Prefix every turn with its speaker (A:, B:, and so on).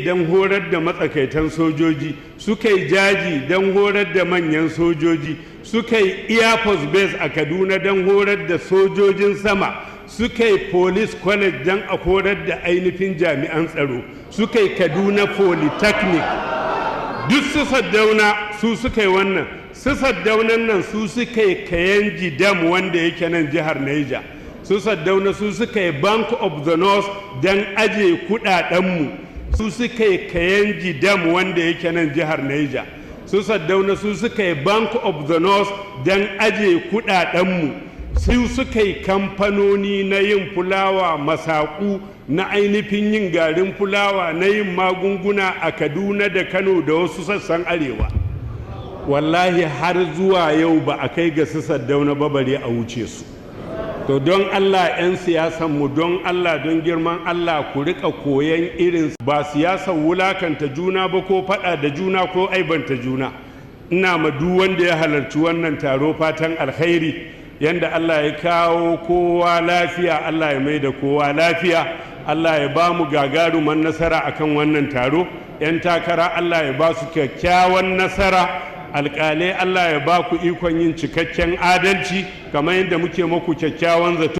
A: don horar da matsakaitan sojoji, suka yi Jaji don horar da manyan sojoji, suka yi Air Force Base a Kaduna don horar da sojojin sama, suka yi Police College don a horar da ainihin jami'an tsaro, suka yi Kaduna Polytechnic. Duk su Saddauna su suka yi wannan. Su Saddaunan nan su suka yi Kayanji Dam wanda yake nan jihar Niger. Su Saddauna su suka yi Bank of the North don aje kudadenmu. Su suka yi Kayanji Dam wanda yake nan jihar Niger. Su Saddauna su suka yi Bank of the North don aje kudadenmu. Su suka yi kamfanoni na yin fulawa, masaku na ainihin yin garin fulawa, na yin magunguna a Kaduna da Kano da wasu sassan arewa. Wallahi har zuwa yau ba a kai ga su Saddauna ba, bare a wuce su. To don Allah, 'yan siyasanmu, don Allah, don girman Allah, ku rika koyan irin ba siyasar wulakanta juna ba, ko faɗa da juna, ko aibanta juna. Ina ma duk wanda ya halarci wannan taro fatan alkhairi. Yanda Allah ya kawo kowa lafiya, Allah ya mai da kowa lafiya. Allah ya ba mu gagaruman nasara akan wannan taro. 'Yan takara, Allah ya ba su kyakkyawan nasara. Alƙalai, Allah ya ba ku ikon yin cikakken adalci kamar yadda muke muku kyakkyawan zato.